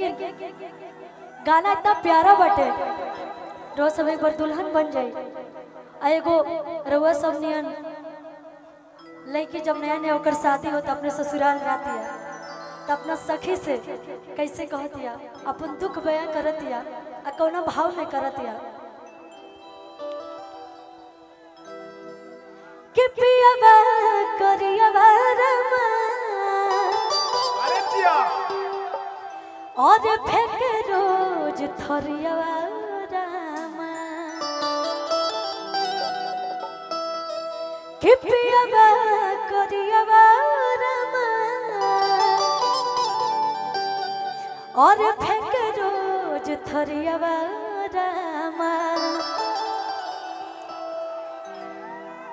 लेकिन गाना इतना प्यारा बटे, रोज सब एक बार दुल्हन बन जाए। आ एगो रउआ सब नियन लड़की जब नया नया होकर शादी हो तो अपने ससुराल जाती है, तो अपना सखी से कैसे कहतिया, अपन दुख बयां करतिया आ कौना भाव में करतिया कि पियवा करियवा रमा अरे जिया और फेंक रोज थरियवा रामा कि पियवा करियवा रमा और फेंक रोज थरियवा रामा।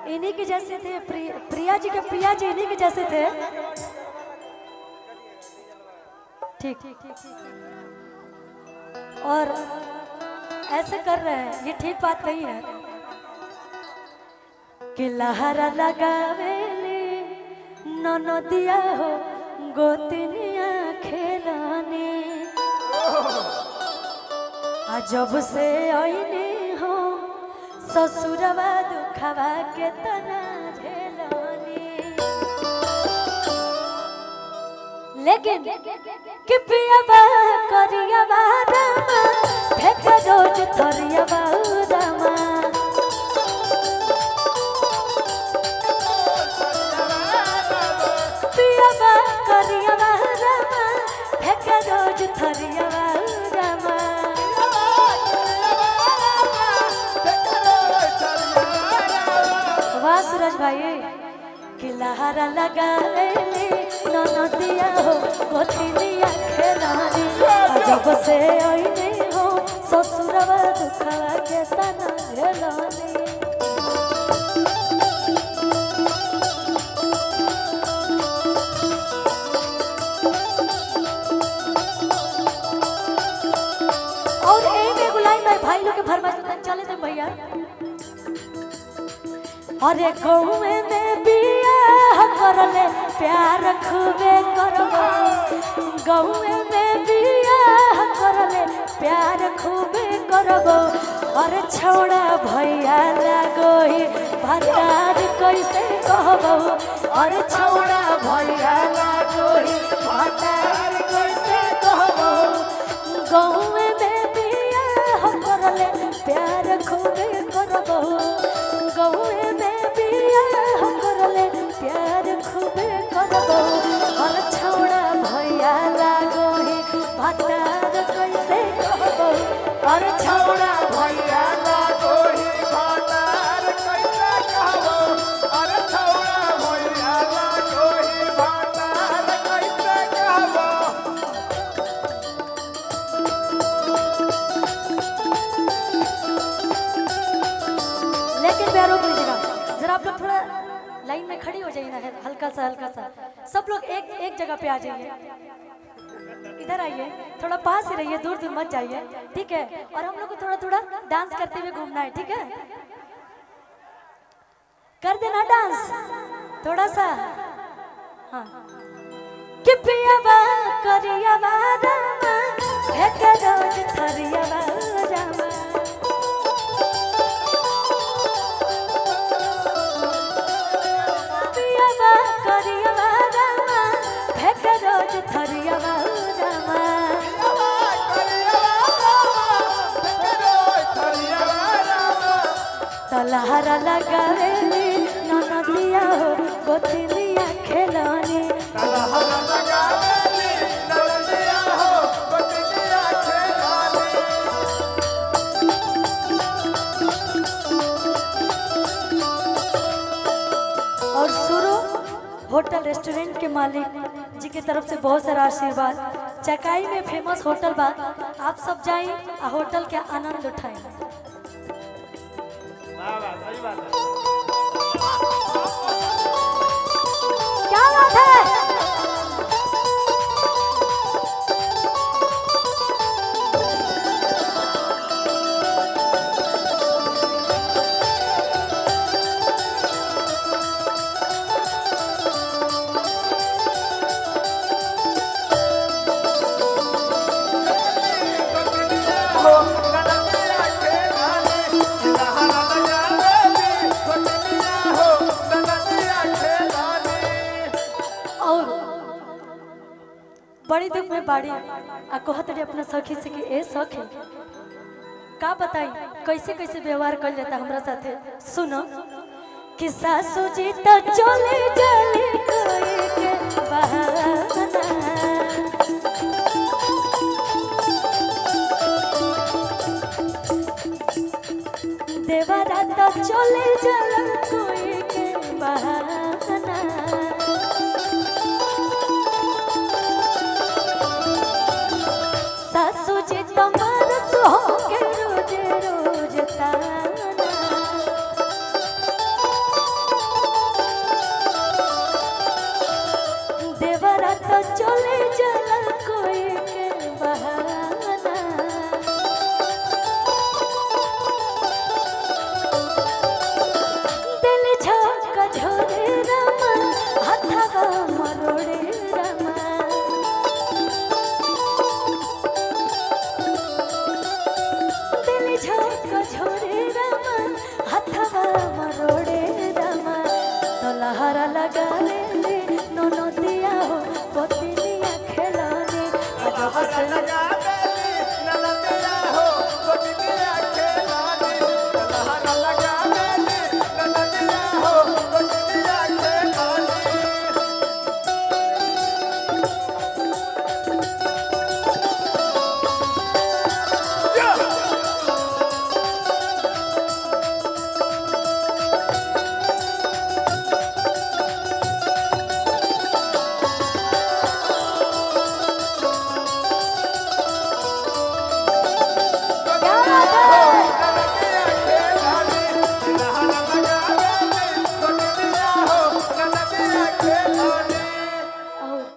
इन्हीं के जैसे थे प्रिया जी के पिया जी, इन्हीं के जैसे थे। ठीक, और ऐसे कर रहे हैं, ये ठीक बात नहीं है। कि लहरा लगावेली ननदिया हो गोतनिया खेलाने, आ जब से आईने हो ससुरवा दुखवा के तना झेलाने। लेकिन कि पियवा करियवा रामा फेंक रोज थरियवा रामा, पियवा करियवा रामा फेंक रोज थरियवा रामा। वाह सूरज भाई। कि लहरा लगावेली ननदिया हो गोतनिया खेलानी, जब से आईने हो ससुरवा दुखवा के तना झेलानी। और एक एगो लाइन में भाई लोग के फरमाइश में चले थे भैया। अरे कौवे में बियाह करले प्यार खूबे करबो, गौवे में बियाह करले प्यार खूबे करबो, अरे छौड़ा भैया लागोही भतार कैसे कहबो, अरे छौड़ा भैया लागोही भतार कैसे कहबो, गौवे में बियाह करले प्यार खूबे करबो, गौवे में बियाह करले प्यार खूबे करबो, हर छौड़ा भैया लागोही भतार कैसे कहबो, हर छौड़ा भैया लागोही भतार कैसे कहबो, अरे छौड़ा भैया लागोही भतार कैसे कहबो। लेकिन पैर रोक लीजिएगा जरा, आप लोग थोड़ा लाइन में खड़ी हो जाइए ना, हल्का सा सब लोग एक एक जगह पे आ जाइए, इधर आइए, थोड़ा पास ही रहिए, दूर दूर मत जाइए, ठीक है। और हम लोग को थोड़ा थोड़ा डांस करते हुए घूमना है, ठीक है। कर देना डांस थोड़ा सा, हाँ। कि पियवा करियवा रामा फेंक रोज थरियवा रामा, पियवा करियवा रामा फेंक रोज थरियवा रामा, तलहरा लगावेली ननदिया हो गोतनिया खेलानी, तलहरा लगावेली ननदिया हो गोतनिया खेलानी। और सुरो होटल रेस्टोरेंट के मालिक जी के तरफ से बहुत सारा आशीर्वाद। चकाई में फेमस होटल बा, आप सब जाएं आ होटल के आनंद उठाएं। वाह वाह सही बात है। क्या बात है। बड़ी दुख में बाड़ी आ कहत रही अपना सखी से कि ए सखी का बताई कैसे कैसे व्यवहार कर जाता हमरा साथे। सुनो कि सासू जी तो चले चले कोई के बहाना, देवरा तो चले चला